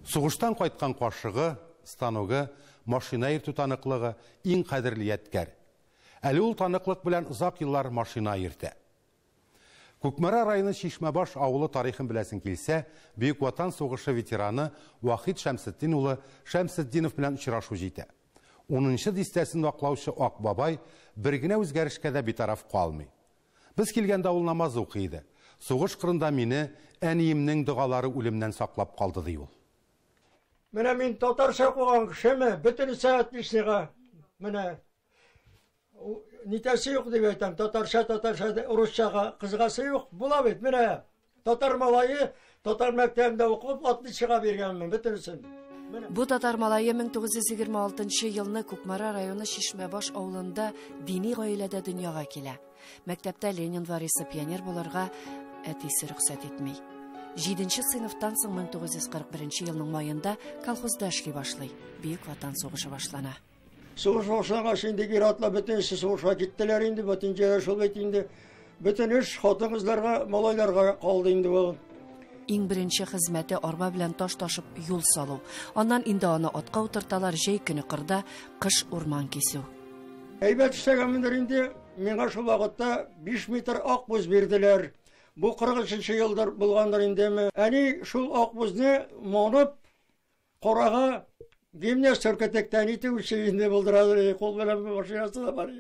Сугыштан кайткан кашыгы, станогы, машина йөртү таныклыгы иң кадерле ядкәр. Әле ул таныклык белән озак еллар машина йөртә. Кукмара районы Чишмәбаш авылы тарихын беләсең килсә, Бөек Ватан сугышы ветераны Вахит Шәмсетдин улы Шәмсетдинов белән очрашу җитә. Унынчы дистәсен ваклаучы Ак бабай бер генә үзгәрешкә дә битараф калмый. Без килгәндә ул намаз укый иде. Сугыш кырында мине әниемнең догалары үлемнән саклап калды, ди ул. Менә мин татарча укыган кешеме, бөтенесе отличныйга. Менә нитәсе юк дип әйтәм, татарча, татарча, русчага кызыгасы юк. Була бит, менә татар малае татар мәктәбендә укып отличныйга биргәнмен бөтенесен. Бу татар малае 1926 елны Кукмара районы Чишмәбаш авылында дини гаиләдә дөньяга килә. Мәктәптә Ленин варисы пионер булырга әтисе рөхсәт итми. 7 сыйныфтан соң 1941 елның маенда колхозда эшли башлый. Бөек Ватан сугышы башлана. Сугыш башлангач инде ир-атлар бөтенесе сугышка киттеләр инде, бөтен җирдә шул бит инде. Бөтен эш хатын-кызларга, малайларга калды инде ул. Иң беренче хезмәте арба белән таш ташып юл салу. Аннан инде аны атка утырталар, җәй көне кырда, кыш урман кисү. Әйбәт эшләгәнмендер инде, миңа шул вакытта 5 метр ак буз бирделәр. Бу 43 елдыр булгандыр индеме. Әни шул ак бузны манып, карага гимнастерка тектән итүче инде булдырадыр, кул белән машинасы да бар.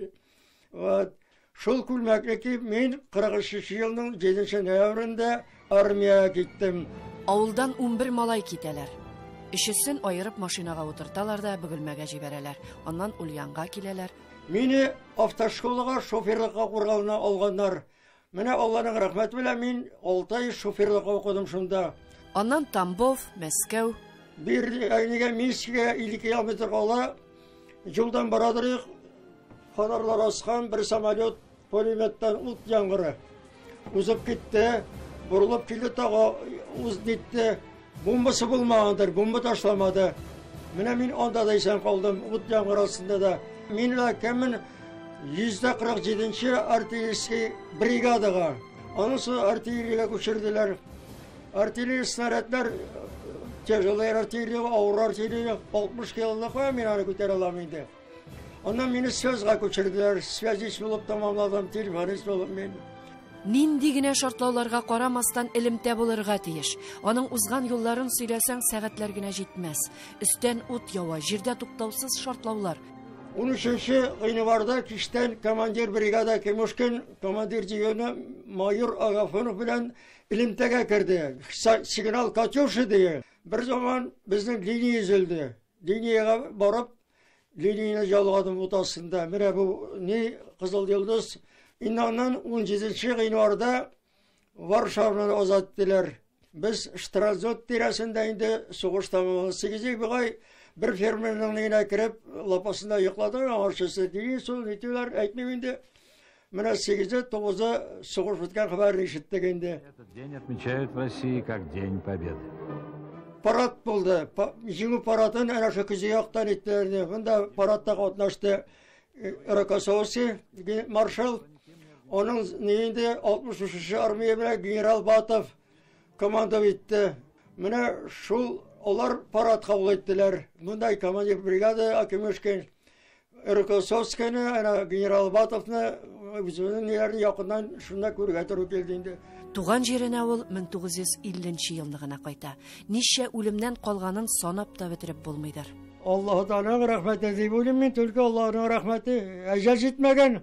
Вот. Шул күлмәкне киеп, мин 43 елның 7 ноябрендә армиягә киттем. Авылдан 11 малай китәләр. Өчесен аерып машинага утырталар да Бөгелмәгә җибәрәләр. Аннан Ульянга киләләр. Мине автошколага шоферлыкка кургалына алганнар. Менә Алланың рәхмәте белән мин 6 ай шоферлыкка укыдым шунда. Аннан Тамбов, Мәскәү. Бер әйнегә Минскига 50 километр кала юлдан барадыр, фонарлар аскан бер самолет пулеметтан ут яңгыры. Узып китте, борылып килде тагы уз дитте. Бомбасы булмагандыр, бомба ташламады. Менә мин анда да исән калдым, ут яңгыр астында да. Мин эләккәнмен 147-нче артиллерийский бригадага. Анысы артиллериягә күчерделәр. Артиллерия снарядлар тяжелая артиллерия, авыр артиллерия, 60 килолы куя, мин аны күтәрә алам инде. Аннан мине связьга күчерделәр. Связист булып тамамладым, телефонист булып мин. Нинди генә шартлауларга карамастан элемтә булырга тиеш. Аның узган юлларын сөйләсәң, сәгатьләр генә җитмәс. Өстән ут ява, җирдә туктаусыз шартлаулар. 13 гыйнварда кичтән командир бригада Кемушкин, командир дивизиона майор Агафонов белән элемтәгә керде. Сигнал Катюша дигән. Бер заман безнең линия өзелде. Линиягә барып, линияне ялгадым ут астында. Менә бу ни Кызыл Йолдыз. Инде аннан 17 гыйнварда Варшаваны азат иттеләр. Без Штральзот тирәсендә инде сугыш тәмамланды. 8 ай бер фермерның өенә кереп, лапасында йокладык. Аңарчысы дини сул нитүләр әйтмим инде. Менә 8-е, 9-ы сугыш беткән хәбәрне ишеттек инде. Этот день отмечают в России как День Победы. Парад булды. Җиңү парадын әнә шул көзге яктан иттеләр. Монда парадта катнашты Рокоссовский маршал. Аның инде 63-нче армия белән генерал Батов команда итте. Менә шул алар парад кабул иттеләр. Монда командир бригада Акимушкин, Рокоссовскийны, әнә генерал Батовны үзенең ниләрен якыннан шунда күрергә туры килде инде. Туган җиренә ул 1950 елны гына кайта. Ничә үлемнән калганын санап та бетереп булмыйдыр. Аллаһ Тааляның рәхмәте дип уйлыйм мин, только Аллаһның рәхмәте. Әҗәл җитмәгән,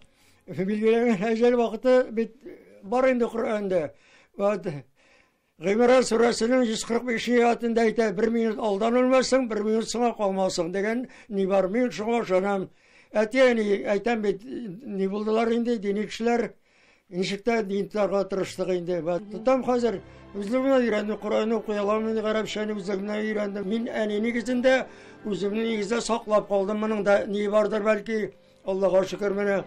билгеләнгән әҗәл вакыты бит бар инде Коръәндә. Вот. Гыймран сүрәсенең 145 аятында әйтә, бер минут алдан үлмәсең, бер минут соңга калмасың дигән ни бар. Мин шуңа ышанам. Әти-әни әйтәм бит, ни булдылар инде, дини кешеләр. Ничек тә дин тотарга тырыштык инде. Тотам хәзер. Үзлегемнән өйрәндем, Коръәнне укый алам инде, гарәпчәне үзлегемнән өйрәндем. Мин әни нигезендә, үземнең нигездә саклап калдым. Моның да ни бардыр бәлки, Аллага шөкер менә.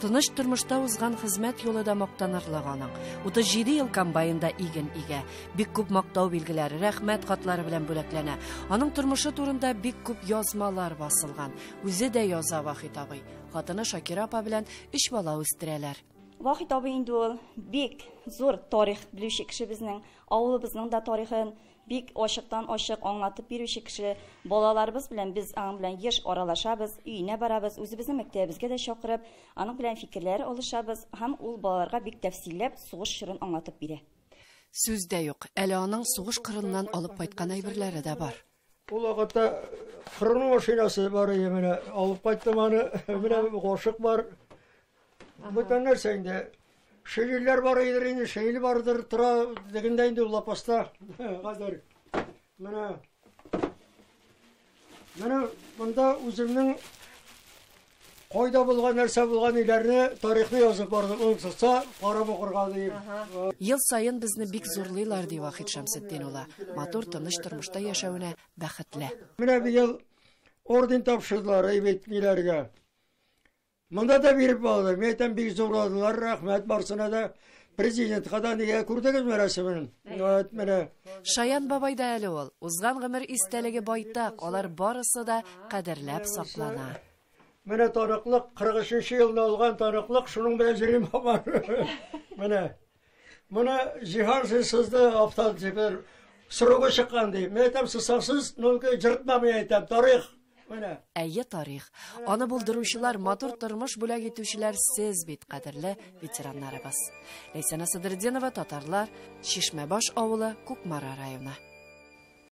Тыныч тормышта узган хезмәт юлы да мактанырлык аның. 37 ел комбайнда иген игә. Бик күп мактау билгеләре, рәхмәт хатлары белән бүләкләнә. Аның тормышы турында бик күп язмалар басылган. Үзе дә яза Вахит абый. Хатыны Шакира апа белән 3 бала үстерәләр. Вахит абый инде ул бик зур тарих белүче кеше безнең, авылыбызның да тарихын бик ачыктан-ачык аңлатып бирүче кеше. Балаларыбыз белән без аның белән еш аралашабыз, өенә барабыз, үзебезнең мәктәбебезгә дә чакырып, аның белән фикерләр алышабыз һәм ул балаларга бик тәфсилләп сугыш чорын аңлатып бирә. Сүз дә юк, әле аның сугыш кырыннан алып кайткан әйберләре дә бар. Ул вакытта кырыну машинасы бар иде, менә алып кайттым аны, менә кашык бар. Бүтән нәрсә инде. Шөгыльләр бар иде инде, шөгыль бардыр, тора дигәндә инде ул лапаста. Хәзер менә менә монда үземнең кайда булган, нәрсә булган өйләрне, тарихны язып бардым. Онытылса, карап укырга дип. Ел саен безне бик зурлыйлар, ди Вахит Шәмсетдин улы. Матур, тыныч тормышта яшәвенә бәхетле. Менә быел орден тапшырдылар, әйбәт ниләргә. Монда да биреп алды. Мин әйтәм, бик зурладылар, рәхмәт барсына да. Президентка да нигә күрдегезме рәсемен? Вот менә. Шаян бабай да әле ул. Узган гомер истәлеге байтак, алар барысы да кадерләп саклана. Менә таныклык, 43 елны алган таныклык, шуның белән йөрим һаман. Менә. Моны Җиһаншин сызды, автан теперь срогы чыккан ди. Мин әйтәм, сызсаң ну җыртма, мин әйтәм, тарих. Менә. Әйе, тарих. Аны булдыручылар, матур тормыш бүләк итүчеләр сез бит, кадерле ветераннарыбыз. Ләйсәнә Садретдинова, Татарлар, Чишмәбаш авылы, Кукмара районы.